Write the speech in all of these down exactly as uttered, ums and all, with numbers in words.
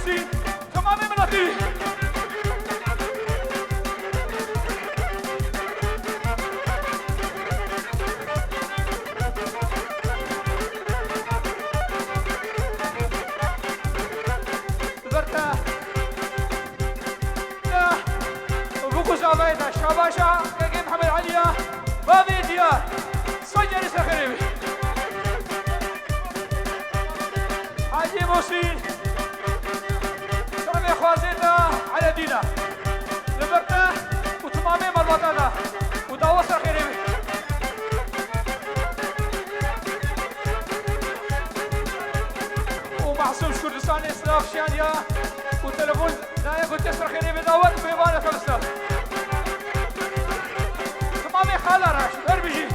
Temamê miletî. Li ber te. Te. Bûk û zavayê te. Şabaşa. Kekê Mihemed Elî ya. Bavê diyar. Sed carî ser xêrê bî. Hacî Musîn. Şerefê xwazê te Eledîn e. Li ber te û timamê malbata te. Û dawa ser xêrê bî. Û Mahsûm ji Kurdistanê silav şandiya û telefon daye ku te ser xêrê bê dawet û mêvanê xwe li ser. Timamê xala reş, her bijî.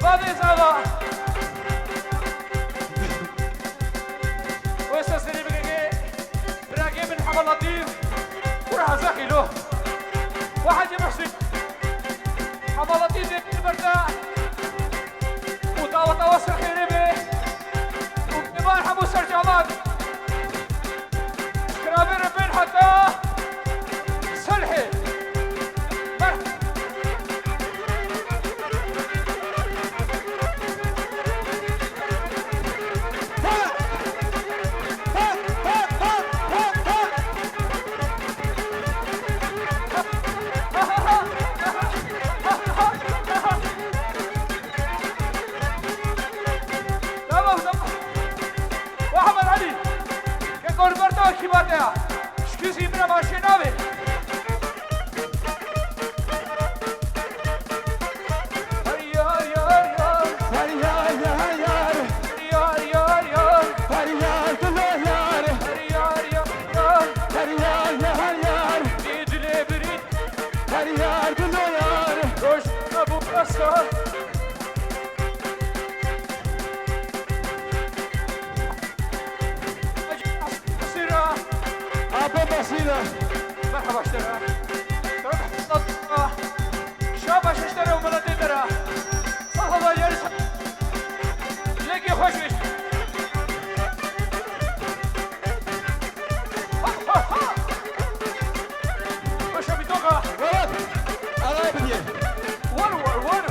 Bavê zava. Wê ser serê bigege. Biragê min Hema Letîf. Kura heza xîlo. Wa Hecî Muhsîn. Hema Letîf dê kir ber te. Û daweta we ser xêrê bê. Û mêvan hemû sercaman. Kirabê re bên heta Selhê. Mer- Tamam, tamam. Muhammed Ali, ke kolberta kî bate ya. Şikî zî bira başê navê. Her yar, yar, yar. Her yar, yar, yar. Her yar, yar, yar. Her yar, dilo yar. Her yar, yar, yar. Her yar, yar, yar. Dê dilê birî. Her yar, dilo yar. Roj bu rasa. Basîra. Apo Basîra. Merhaba işte. Şabaş işte, miletê te re. Sağ ol, yarış. Dilekê xweş bî. Ha, ha, ha. Başa bir doga. Welat. Alay bidiyê. War, war, war.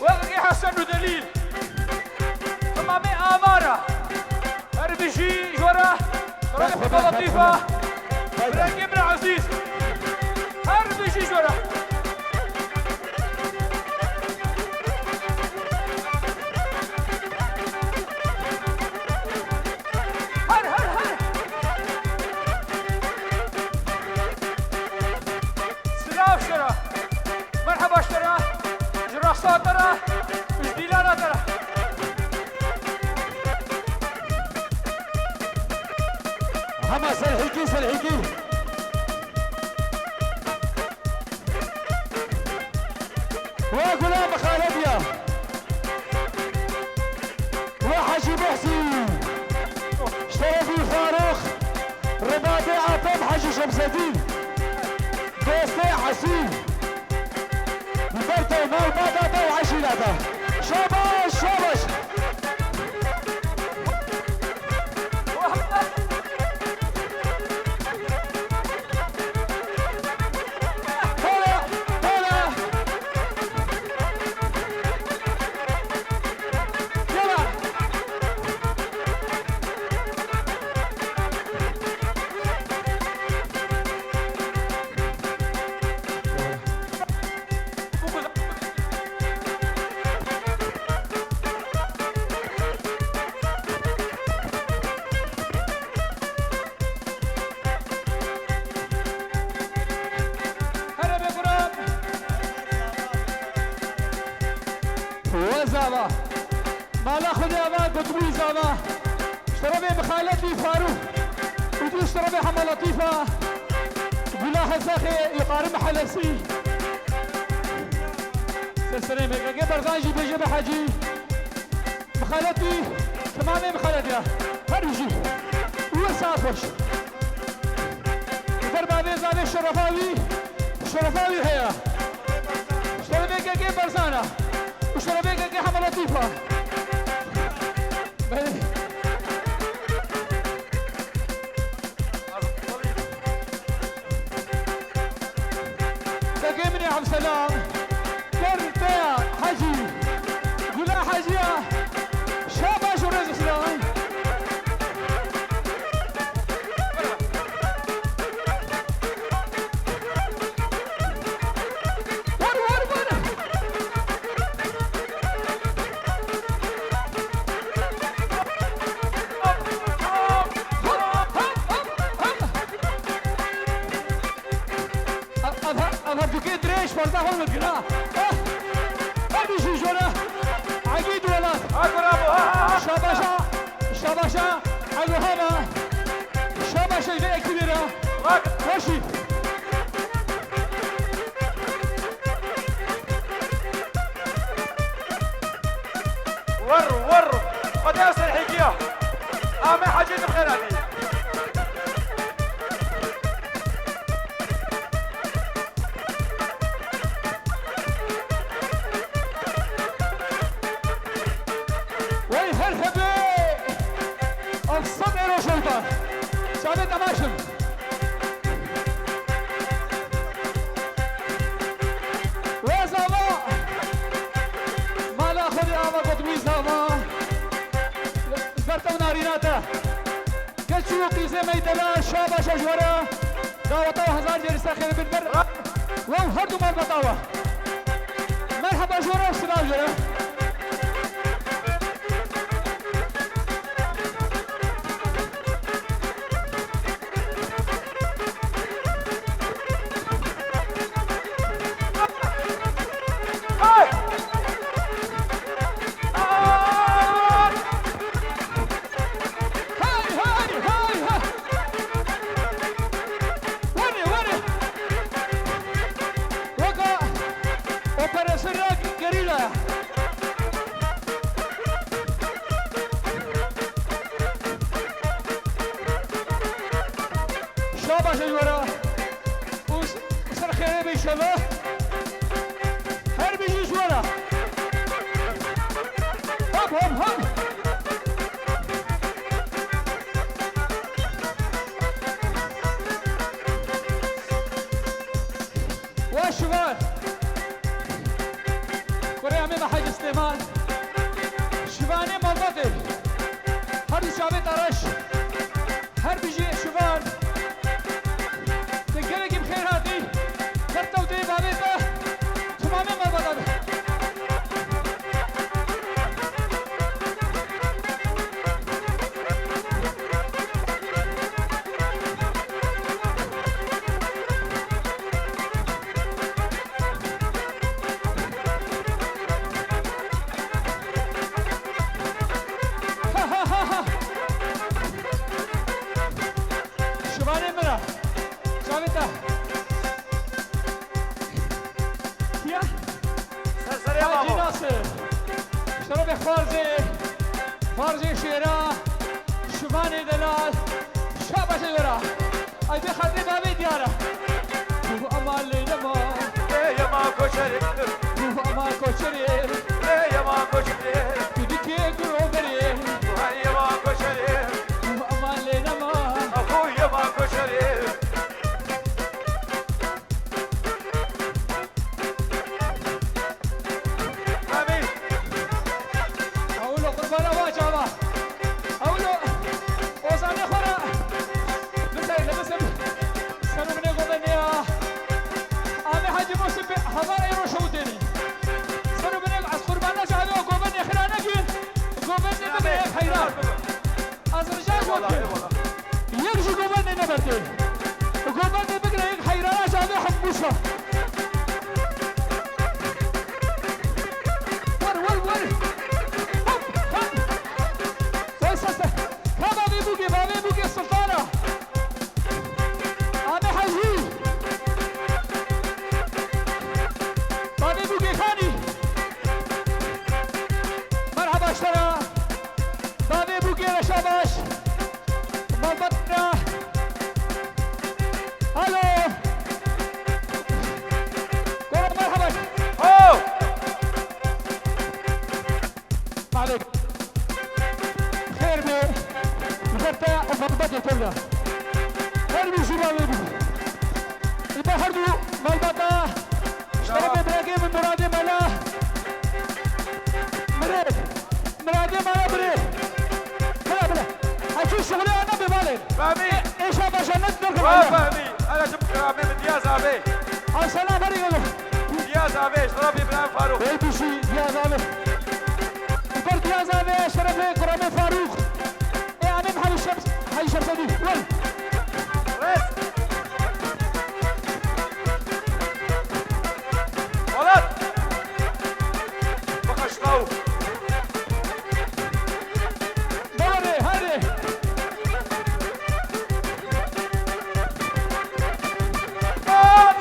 Wextê Hesen û Delîl. Temamê amara. Her bijî ji we re. Şerefê Xweda Letîfa. Rengê min ezîz. Her bijî ji we re. Her, her, her. Silav ji te re. Merheba ji te re. Ji rasta te re. Ji dîlana te re. Hema ser hêkî, ser hêkî. Wa Gulam Xalediya. Wa Hecî Muhsîn. Şerefî Farûq. Ribatê Apem Hecî Şemsedîn. Dostê Esîl. Li ber te û malbata te û eşîreta. Şabaş, şabaş. Here be guran. We zava. Mala Xwedê ava gotibûyî zava. Ji terefê Mixaletî Farû. Û dî ji terefê Hema Letîfa. Gula Qezaxê Yukarı Mahallesi. Serserê M K K Berzan jî bêje be hecî. Mixeletî, temamê mixeletiya. Her jî. Û saet xweş. Li ber bavê zavê şerefa wî, şerefa wî heye. Şerefê K K Berzana. Û şerefê K K Hema Letîfa. Belê. Begê min ê Evselam, Kerteya Hecî, Gula Heciya, şabaş û rêz û silav. War, war, war. Ev, ev, ev hevdûkê dirêj, parza xwe dikin, ha. Eh! Hadi jî jora. Egîd welat. Ha, bravo, ha, ha, ha. Şabaşa, şabaşa, Ego Hava. Şabaşa vê ekîbê re. Bak. Weşî. Wer, wer. Xwedê ew serhêkiya. Ame Hecî, tu xêr hatî. Wey her hebe! Ev sed euro şewta. Çavê temaşin. Wê zava. Mala xwe dê ava got wî zava. Li ber te û narîna te. Keç û qîzê me yî delal, şabaş e ji we re. Daweta hezar carî ser xêr bin ber. Wow, her du malbata we. Merheba ji we re û silav ji we re. Hey, hey, hey, hey! Were, were! Weka operasyona gerîla. Şabaş ji we re. Û s-, ser xêrê be înşallah. Her bijî ji we re. Hop, hop, hop. Wa şivan. Kurê Amê me Hecî Silêman. Şivanê malbatê. Her du çavê te reş. Her bijî şivan. Te gelekî bi xêr hatî. Her tewdê bavê te. Timamê malbata be. Şivanê min e. Çavê te. Ya. Ser serê Hacî Mamo. Nasir. Şerefê Xwarzê. Xwarzê Şêra. Şivanê delal. Şabaşê we re. Ay bê xatirê bavê diyar e. Kuh ama lê yema. Lê yema koçerê. Kuh ama koçerê. Lê yema koçerê. Kudikê guroverê. Kuh yema koçerê. Kuh ama lê yema. Kuh yema koçerê. Amîn. Ewlo qurbana wa çava. Ewlo ozanê xwe re. Bize, bize. Ser û binê governê ya. Amê Hacî Muhsin bi hezar euro şewitênî. Ser û binê ez qurbana çavê o governê xira nekî. Governê bigire yek heyran. Ez rica ji we dikim. Eyvallah, eyvallah. Yek ji governê nebertê. Governê bigire yek heyrana ji avê hembûsa. Wer, wer, wer. Hop, hop. Wey sese. Ka bavê bûkê, bavê bûkê sultana. Amê Hecî. Xêr be, li ber te û malbatê te de. Her bijî malê bijî. Li ber her du malbata, şerefê birekê min Miradê Mela. Mirê, Miradê Mela mirê. Bila, bila. Hekî şixulê ana bi malê. Fehmî. Ê, êşa başa net dur Wa kemala. Fehmî. Hele tu kiramê min diya zavê. Ay selam, herî gelo. Diya zavê, şerefê Îbrahîm Farûq. Ey bijî, diya zavê. Li ber diya zavê, şerefê kiramê Farûq. Ê, Amîn Hecî Şems-, Hecî Şemsedî. Wel. Res. Welat. Bixiştaw. Bale, hadi. Ha,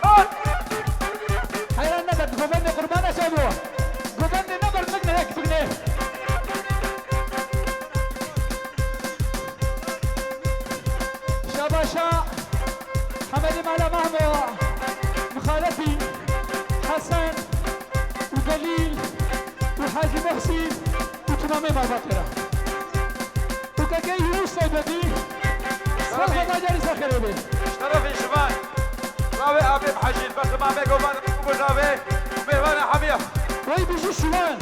ha. Heyran nebe, govendê qurbana çaviyo. Govendê neber bikne hek bikne. Şabaşa Hemedî Mala Mahmo, Mixaletî, Hesen û Delîl û Hecî Muhsîn û timamê malbatê re. Û kekê Yunus Seydbedî, ser xwe da carî ser xêrê bê. Şerefê şivan. Ravê Abê Hecî, be timamê govan û gozavê, mêvanê hemiya. Wey bijî şivan.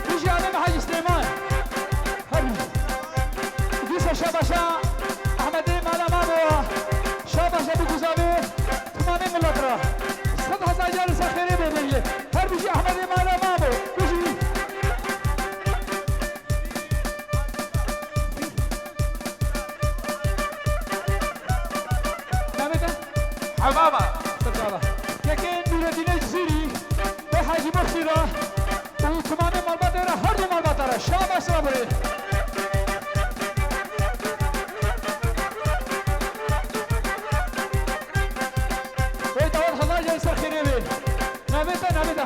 Bijî Amê Hecî Silêman. Her bijî. Dîsa şabaşa Ehmedê Mala Mamo. Şabaşa bi gozavê timamê milet re. Sed hezar carî ser xêrê bê bêje. Her bijî Ehmedê Mala Mamo. Bijî. Navê te? Hemama. Sirkava. Kekê Nûredînê Cizîrî, bê Hecî Muhsî re û timamê malbatê re, her du malbata re. Şabaş re birê. Wey dawet hezar carî ser xêrê bê. Navê te, navê te.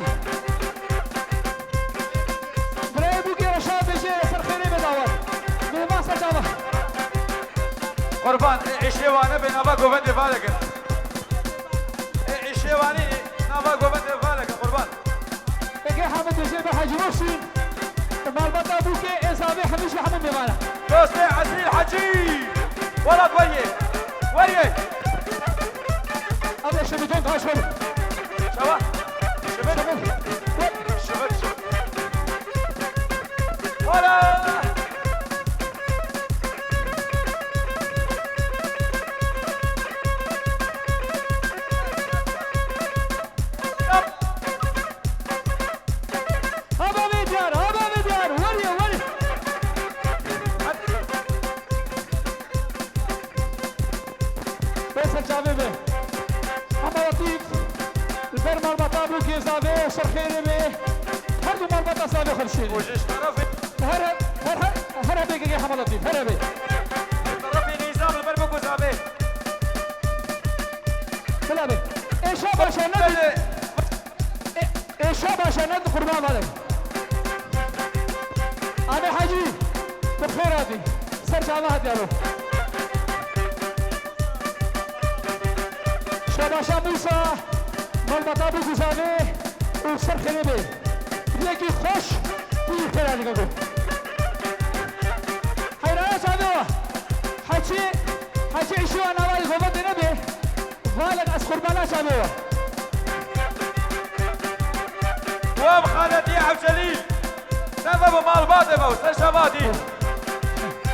Birayê bûkê re şa bêje, ser xêrê bê dawet. Mêvan ser çava. Qurban, ê, ê şêwanê bê nava govendê valeke. Ê, ê şêwanî nava govendê valeke, qurban. Eke hemî dêjê be Hecî Muhsîn. Malbata bûkê ê zavê hemî jî hemî mêvana. Dostê Ezîl Hecî. Welat weriyê. Weriyê. Ev de şebiton kaç oldu. Çawa? Şebet. Şebet. Şebet, şebet. Wala! Haba vê diyar, haba vê diyar. Weriyê, weriyê. Bê ser çavê bê. Hema Letîf, li ber malbata bûkê zavê, ser xêrê bê. Her du malbata zavê xwe dişêrî. Û ji ji terefê Her, her, her, her hebê gege Hema Letîf, her hebê. Ji terefê nîzam li ber bûk û zavê. Bila bê. Ê şabaşa ne Belê. Ê, ê şabaşa ne di qurban vale. Amê Hecî, bi xêr hatî. Ser çava hatî alo. Şabaşa Mûsa, malbata bûk û zavê û ser xêrê bê. Yekî xweş, tu yî xêr hatî keko. Heyraya çavê wa. Hecî, Hecî îşî wa nava yî govendê nebê. Valek ez qurbana çavê we. Wa bi xaletî Evcelî. Neve bi malbatê me, ser şevatî.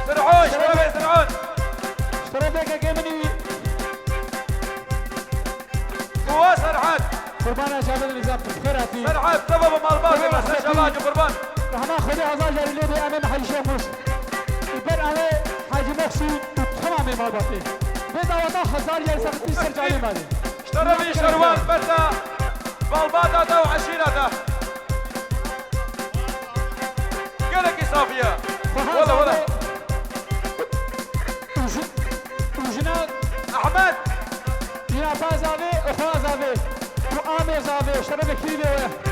Sirhon, şerefê Sirhon. Şerefê kekê min î. Wa Serhat. Qurbana çavê nizam xêr hatî. Serhat, neve bi malbatê me, ser şevatî qurban. Rahma Xwedê hezar carî lê bê, Amê Hecî Şemus. Ber Amê Hecî Muhsîn û temamê malbatê. Bê daweta hezar carî ser, ser çavê me. Şerefî şerwan berda malbata te û eşîra te. Gelekî safiye. Wala, wala. Û ji-, û jina Ehmed. Jina pa zavê, û xwa zavê. Û amê zavê, şerefê kîrî vê we.